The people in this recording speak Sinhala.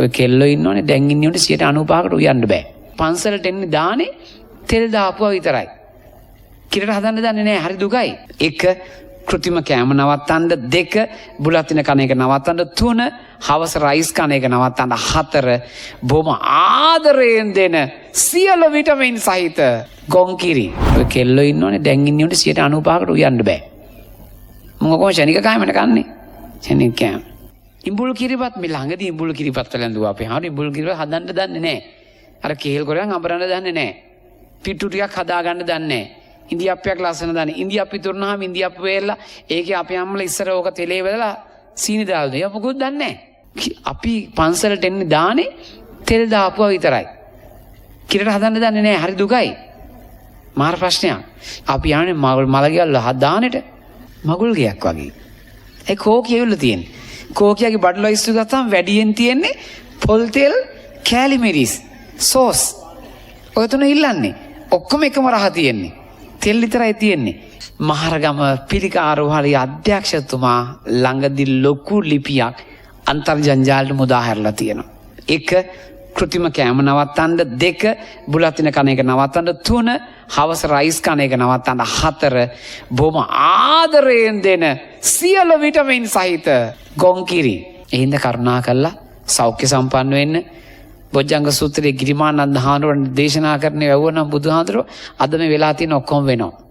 ඔය කෙල්ලෝ ඉන්නවනේ දැන් ඉන්නේ උන්ට 95කට උයන්න බෑ. පන්සලට එන්නේ දානේ තෙල් දාපුවා විතරයි. කිරට හදන්න දන්නේ නෑ. හරි දුකයි. එක, කෘතිම කෑම නවත්තන්න. දෙක, බුලත් තින කන එක නවත්තන්න. තුන, හවස රයිස් කන එක නවත්තන්න. හතර, බොහොම ආදරයෙන් දෙන සියලු විටමින් සහිත ගොන් කිරි. ඔය කෙල්ලෝ ඉන්නවනේ දැන් ඉන්නේ උන්ට 95කට උයන්න බෑ. මුන් ඔක්කොම ෂණික කෑමනේ කන්නේ. ෂණික කෑම. ඉඹුල් කිරිබත් මේ ළඟදී ඉඹුල් කිරිබත් වැළඳුවා අපි. හරි ඉඹුල් කිරිබත් හදන්න දන්නේ නෑ. අර කේල් කොරයන් අඹරන්න දන්නේ නෑ. පිටු ටිකක් හදාගන්න දන්නේ නෑ. ඉන්දියාප්පයක් ලස්සන දන්නේ. ඉන්දියාප්ප ඉතුරුනහම ඉන්දියාප්ප වේලලා ඒකේ අපේ අම්මලා ඉස්සර ඕක තෙලේ වෙදලා සීනි දාලා දෙනවා. ඒවා මොකුත් දන්නේ නෑ. අපි පන්සලට එන්නේ දානේ තෙල් දාපුවා විතරයි. කිරට හදන්න දන්නේ නෑ. හරි දුකයි. මාර ප්‍රශ්නයක්. අපි යන්නේ මලගෙවල් හදානෙට මගුල් ගෙයක් වගේ. ඒ කෝකිය ඇවිල්ලා තියෙන්නේ. කෝකියගේ බඩු ලයිස්තු ගත්තාම වැඩියෙන් තියෙන්නේ පොල් තෙල්, කෑලි මිරිස්, සෝස්. ඔය තුන ඉල්ලන්නේ. ඔක්කොම එකම රහ තියෙන්නේ. තෙල් විතරයි තියෙන්නේ. මහරගම පිළිකා ආරෝහලේ අධ්‍යක්ෂතුමා ළඟදි ලොකු ලිපියක් අන්තර්ජාලයට මුදා හැරලා තියෙනවා. එක, කෘතිම කෑම නවත්තන්න. දෙක, බුලත් තින කන එක නවත්තන්න. තුන, හවස රයිස් කන එක නවත්තන්න. හතර, බොහොම ආදරයෙන් දෙන සියලු විටමින් සහිත ගොන් කිරි. ඒ හින්දා කරුණා කරලා සෞඛ්‍ය සම්පන්න වෙන්න. බොජ්ජංග සූත්‍රයේ ගිරිමානන්ද හාමුදුරුවෝ දේශනා කරන වැවුවනම් බුදුහාමුදුරුවෝ අද මේ වෙලා තියෙන ඔක්කොම වෙනවා.